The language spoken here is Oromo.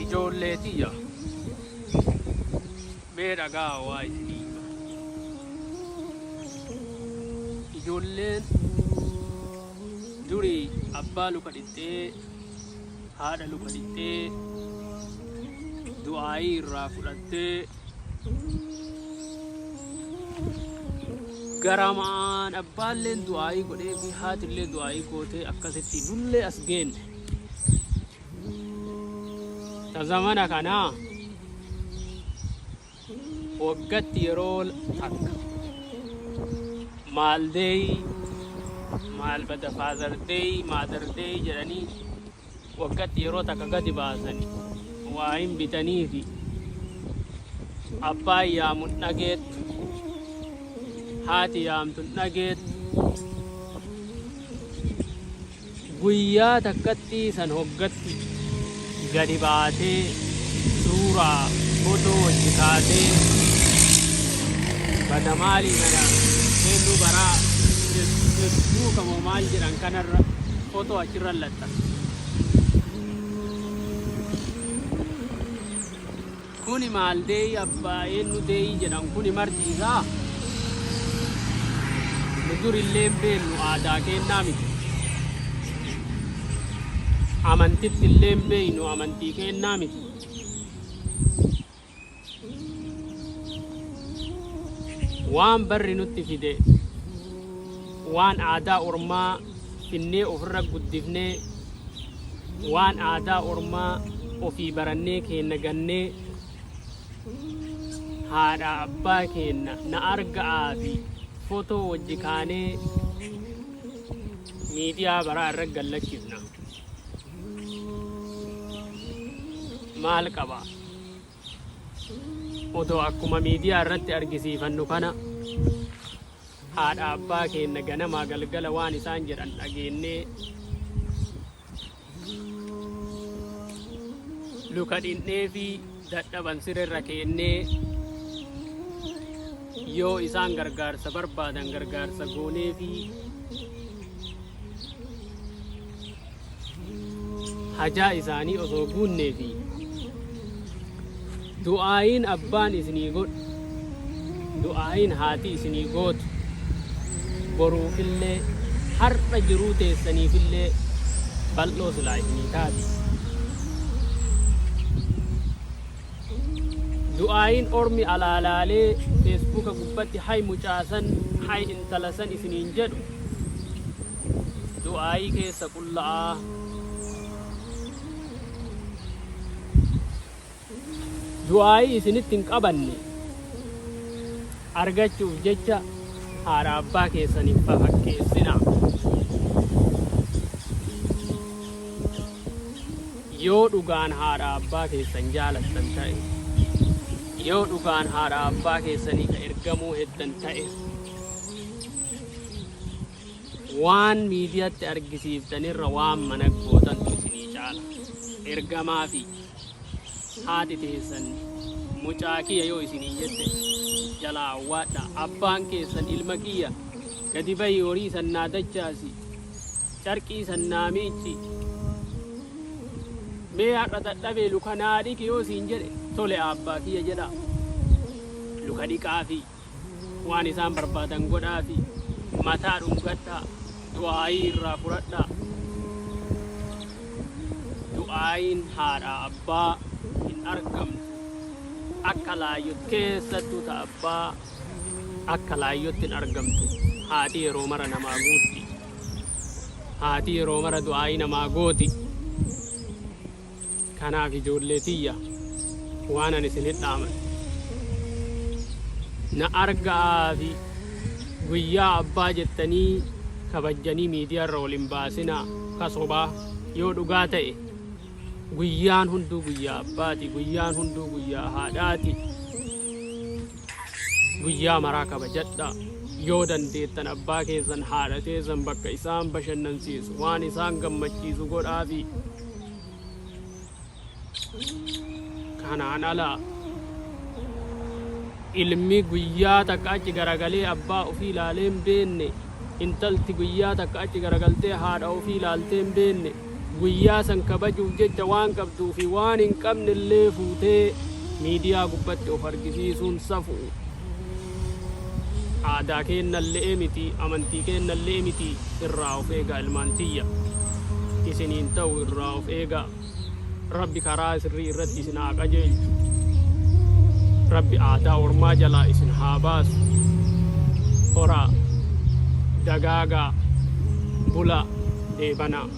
Ijoollee tiyya mee dhaga'aa waa isinii hima. Ijoolleen durii abbaa luka dhixxee haadha luka dhixxee du'aayii irraa fudhattee garamaan abbaalleen du'aayii godhee fi haatillee du'aayii gootee akkasitti nullee as geenne. Ta zamana kanaa waggatti yeroo takka maal deeyi maal bada faazar deeyi maadar deeyi jedhanii waggatti yeroo takka gadi baasani waa hin bitaniifi abbaan yaamun dhageettu haati yaamtun dhageettu Guyyaa takkattii san hoggatti gadi baatee suuraa fotoo wajji kaatee bada maalii kana keennuu baraa fesbuuka moo maal jedhan kanarra fotoo achirra laxxafti. Kuni maal deeyi abbaa eennu deeyi jedhan kuni marti isaa nu durillee hin beennu aadaa keennaa miti. Amantitti illee hin beeynu amantii keennaa miti. Waan barri nutti fide waan aadaa ormaa finnee ofirra guddifnee waan aadaa ormaa ofii barannee keenna gannee haadhaa abbaa keenna na arga'aa fi fotoo wajji kaanee miidiyaa baraa irra gad lakkifna. Maal qaba? Odoo akkuma miidiyaa irratti argisiifannu kana haadha abbaa keenna ganamaa galgala waan isaan jedhan dhageennee luka dhinneefii dadhaban sirerra keennee yoo isaan gargaarsa barbaadan gargaarsa gooneefii hajaa isaanii osoo guunneefi du'aayiin abbaan isinii godhu du'aayiin haati isinii gootu boruufillee har'a jiruu teessaniifillee bal'oo silaa isinii taati. Du'aayiin ormi alaa laalee feesbuuka gubbatti hay mucaa san hay intala san isiniin jedhu du'aayii keessa qulla'aa. Du'aayii isinitti hin qabanne argachuuf jecha haadha abbaa keessan hin fafakkeessinaa. Yoo dhugaan haadha abbaa keessan jaalattan ta'e, yoo dhugaan haadha abbaa keessanii ka ergamuu heddan ta'e, waan miidiyatti argisiiftanirra waan mana gootantu isinii caala. Ergamaa fi haati teessan mucaa kiyya yoo isiniin jette jalaa awwaadhaa. Abbaan keessan ilma kiyya gadi bahi horii san naa dachaasi, carqii san naa miicci, mee har'a dadhabee luka naa dhiqi yoo siin jedhe tole aabbaa kiyya jedhaa. Luka dhiqaafii. Waan isaan barbaadan godhaafi, mataa dhungadhaa, du'aa'ii irraa fudhadhaa. Du'aa'iin haadhaa abbaa hin argamtu akka laayyot keessattuu ta abbaa akka laayyotti hin argamtu. Haati yeroo mara namaa guutti. Haati yeroo mara du'aa'ii namaa gooti. Kanaaf ijoollee tiyya waan ani isinit dhaamadhu. Na arga'aa fi guyyaa abbaa jettanii kabajjanii miidiyaa irra ol hin baasinaa ka sobaa yoo dhugaa ta'e guyyaan hunduu guyyaa abbaati guyyaan hunduu guyyaa haadhaati. Guyyaa maraa kabajadhaa. Yoo dandeettan abbaa keessan haadha teessan bakka isaan bashannansiisu waan isaan gammachiisu godhaafii. Kanaan ala ilmi guyyaa takka achi garagalee abbaa ofii ilaalee hin beenne, intalti guyyaa takka achi garagaltee haadha ofii ilaaltee hin beenne, Guyyaa san kabajuuf jecha waan qabduu fi waan hin qabnellee fuutee miidiyaa gubbatti of argisiisuun safu'u. Aadaa keennalle'ee miti, amantii keennalle'ee miti irraa of eegaa ilmaan tiyya. Isiniin ta'u irraa of eegaa. Rabbi karaa sirrii irratti isin haa qajeelchu. Rabbi aadaa ormaa jalaa isin haa baasu. Horaa, dagaagaa, bulaa, deebanaa.